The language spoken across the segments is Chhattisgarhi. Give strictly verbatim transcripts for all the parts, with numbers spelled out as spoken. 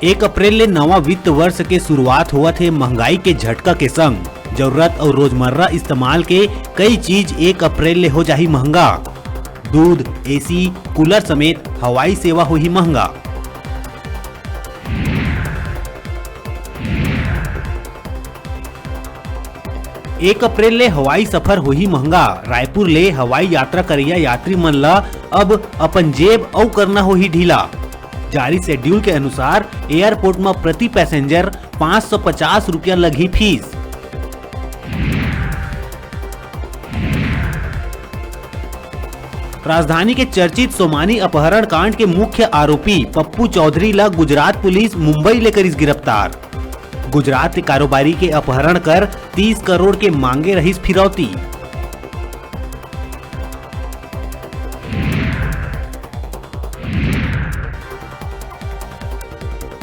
एक अप्रैल ले नवा वित्त वर्ष के शुरुआत होवत हे महंगाई के झटका के संग। जरूरत अउ रोजमर्रा इस्तेमाल के कई चीज एक अप्रैल ले हो जाही महंगा। दूध, एसी, कूलर समेत हवाई सेवा होही महंगा। एक अप्रैल ले हवाई सफर होही महंगा। रायपुर ले हवाई यात्रा करइया यात्री मन ल अब अपन जेब अउ करना होही ढीला। जारी शेड्यूल के अनुसार एयरपोर्ट म प्रति पैसेंजर पाँच सौ पचास रुपया लगही फीस। राजधानी के चर्चित सोमानी अपहरण कांड के मुख्य आरोपी पप्पू चौधरी ल गुजरात पुलिस मुंबई ले करिस गिरफ्तार। गुजरात के कारोबारी के अपहरण कर तीस करोड़ के मांगे रहिस फिरौती।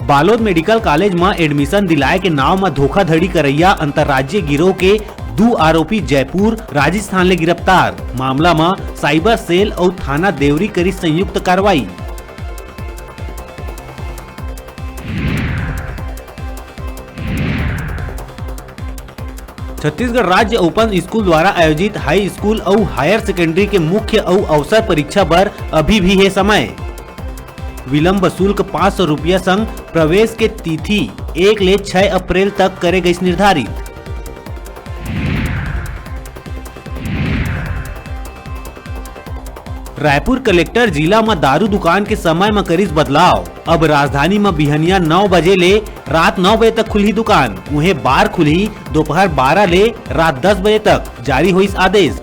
बालोद मेडिकल कॉलेज म एडमिशन दिलाए के नाव म धोखाधड़ी करइया अंतर्राज्यीय गिरोह के दू आरोपी जयपुर, राजस्थान ले गिरफ्तार। मामला म साइबर सेल अउ थाना देवरी करिस संयुक्त कार्रवाई। छत्तीसगढ़ राज्य ओपन स्कूल द्वारा आयोजित हाई स्कूल अउ हायर सेकेंडरी के मुख्य अउ अवसर परीक्षा बर अभी भी हे समय। विलंब शुल्क पाँच सौ रुपया संग प्रवेश के तिथि एक ले छह अप्रैल तक करे गइस निर्धारित। रायपुर कलेक्टर जिला म दारू दुकान के समय म करिस बदलाव। अब राजधानी म बिहनिया नौ बजे ले रात नौ बजे तक खुलही दुकान। उहें बार खुलही दोपहर बारह ले रात दस बजे तक, जारी होइस आदेश।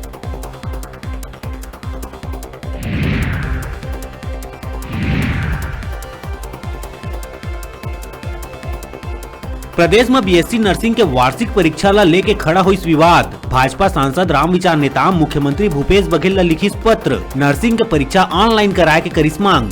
प्रदेश म बीएससी नर्सिंग के वार्षिक परीक्षा ल लेके खड़ा होइस विवाद। भाजपा सांसद रामविचार नेताम मुख्यमंत्री भूपेश बघेल ल लिखिस पत्र, नर्सिंग के परीक्षा ऑनलाइन कराए के करिस मांग।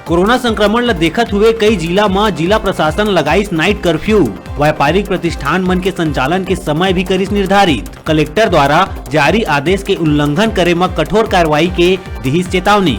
कोरोना संक्रमण ल देखत हुए कई जिला म जिला प्रशासन लगाइस नाइट कर्फ्यू। व्यापारिक प्रतिष्ठान मन के संचालन के समय भी करिस निर्धारित। कलेक्टर द्वारा जारी आदेश के उल्लंघन करे म कठोर कार्रवाई के दिहिस चेतावनी।